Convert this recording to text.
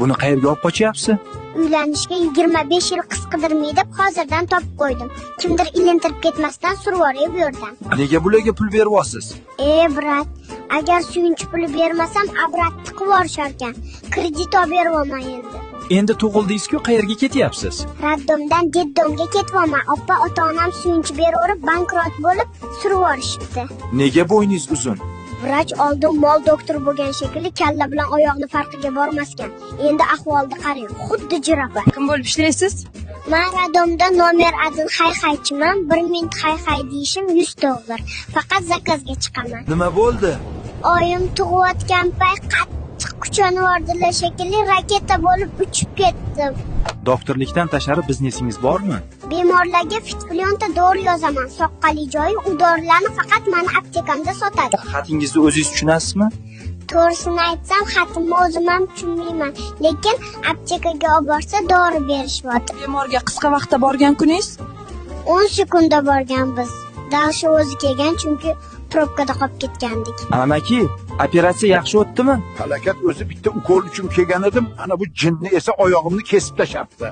Buni qayerga olib qochyapsiz? Uylanishga 25 yil qiz qidirmay deb hozirdan topib qo'ydim. Kimdir ilintirib ketmasdan survoray bu yerdan. Nega bularga pul beryapsiz? E, брат, agar suyunchi puli bermasam, обратно qilib yuborisharkan. Kredit olib beryapman endi. Endi tug'ildingiz-ku, qayerga ketyapsiz? Роддом dan детдом ga ketyapman. Oppa, ota-onam suyunchi beraverib bankrot bo'lib surib yuborishibdi. Nega bo'yningiz uzun? Vrach oldin mol doktor bo'lgan shekilli, kalla bilan oyoqni farqiga bormaskan. Endi ahvolni qarang, xuddi jirafa. Kim bo'lib ishlaysiz? Man роддом da номер один hay-haychiman. 1 minut hay-hay deyishim 100 dollar. Faqat заказ ga chiqaman. Nima bo'ldi? Oyim tug'ayotgan payt qattiq kuchanib yubordilar shekilli, raketa bo'lib uchib ketdim. Doktorlikdan tashqari biznesingiz bormi? Bemorlarga fitplyonta dori yozaman. Soqqali joyi, u dorilarni faqat mani aptekamda sotadi. Xatingizni o'zingiz tushunasizmi? To'g'risini aytsam, xatimni o'zim ham tushunmayman. Lekin aptekaga olib borsa, dori berishyapti. Bemorga qisqa vaqtda borgan kuningiz? 10 sekundda borganmiz. Дальше o'zi kelgan, chunki probkada qolib ketgandik. Amaki, operatsiya yaxshi o'tdimi? Falokat o'zi, bitta ukol uchun kelgan edim, ana bu jinni esa oyog'imni kesib tashlabdi.